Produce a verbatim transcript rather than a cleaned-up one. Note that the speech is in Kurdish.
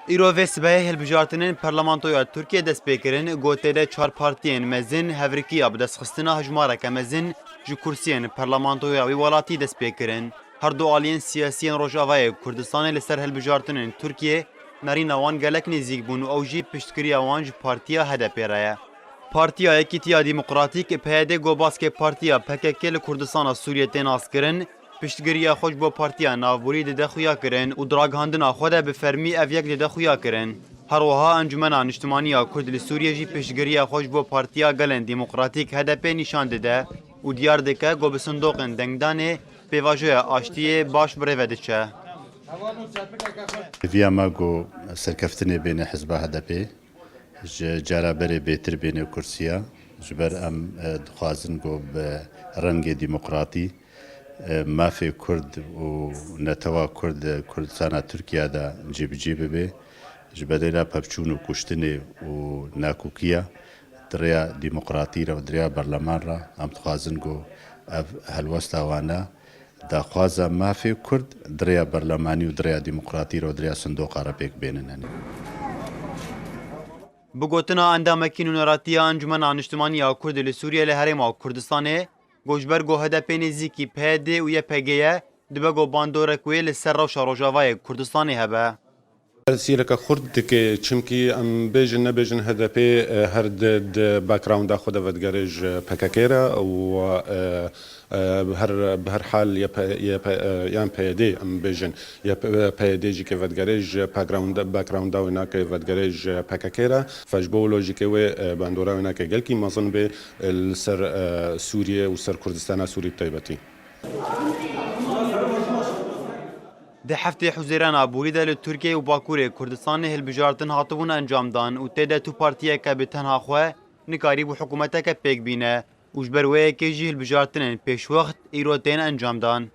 Îro vê sibehê hilbijartinên Parlamentoya Tirkiyê dest pê kirin, ku tê de çar partiyên mezin hevrikiya bi destxistina hejmareke mezin ji kursiyên Parlamentoya wî welatî dest pê kirin. Her du aliyên siyasî yên Rojavayê Kurdistanê li ser hilbijartinên Tirkiyê nerîna wan gelek nêzîk bûn û ew jî piştgiriya wan ji partiya H D P re ye. Partiya Yekîtiya Demokratîk, P Y D, ku baskê partiya P K K li Kurdistana Sûriyê tê naskirin, piştgiriya xwe ji bo partiya navborî dide xuyakirin û di ragihandina xwe de bi fermî ev yek dide xuyakirin. Her wiha Encûmena Niştimanî ya Kurd li Sûriyê jî piştgiriya xwe ji bo Partiya Gelên Demokratîk, H D P, nîşan dide û diyar dike ku bi sindoqên dengdanê pêvajoya aştiyê baş bi rê ve diçe. Hêviya me ku serkeftinê bêne hizba H D P, ji cara berê bêtir bêne kursiya, ji ber em, e, dixwazin ku bi rengê demokratî, e, mafê Kurd û netewa Kurd di Kurdistana Tirkiye de cîbicî bibe. Ji bedêla pevçûn û kuştinê û nakokiya, di rêya demokratî re û di rêya berleman re em dixwazin ku ev helwesta wan e. Daxwaza mafê Kurd di rêya berlemanî û di rêya demokratî re û di rêya sindoqa re pêk bênin henî. Bi gotina endamekî nûneratiya Encûmena Niştimanî ya Kurd li Sûriyê li Herêma Kurdistanê, ku ji ber ku H D P nêzîkî P Y D û Y P G ye, dibe ku bandorek wê li ser rewşa Rojavayê Kurdistanê hebe. Pirsiyareke xurt dike, çimkî em bêjin nebêjin H D P, e, her di, di backgrounda xwe de vedigerê ji P K K re û, e, e, bi her, bi her hal Y P, Y P, e, yan P Y D em bêjin, Y P, P Y D jî ke vedigerê ji background, backgrounda wê nake vedigerê ji P K K re. Fe ji bo lojîkê wê, e, bandora wê nake gelkî mezin bê, e, li ser, e, Sûriyê û ser Kurdistana Sûrî bi taybetî. Di heftê Huzêrana borî de li Tirkiye û Bakurê Kurdistanê hilbijartin hatibûn encamdan û tê de tu partiyeke bi tenha xwe nikarîbû hikûmeteke pêk bîne û ji ber wê yekê jî hilbijartinên pêşwext îro tên encamdan.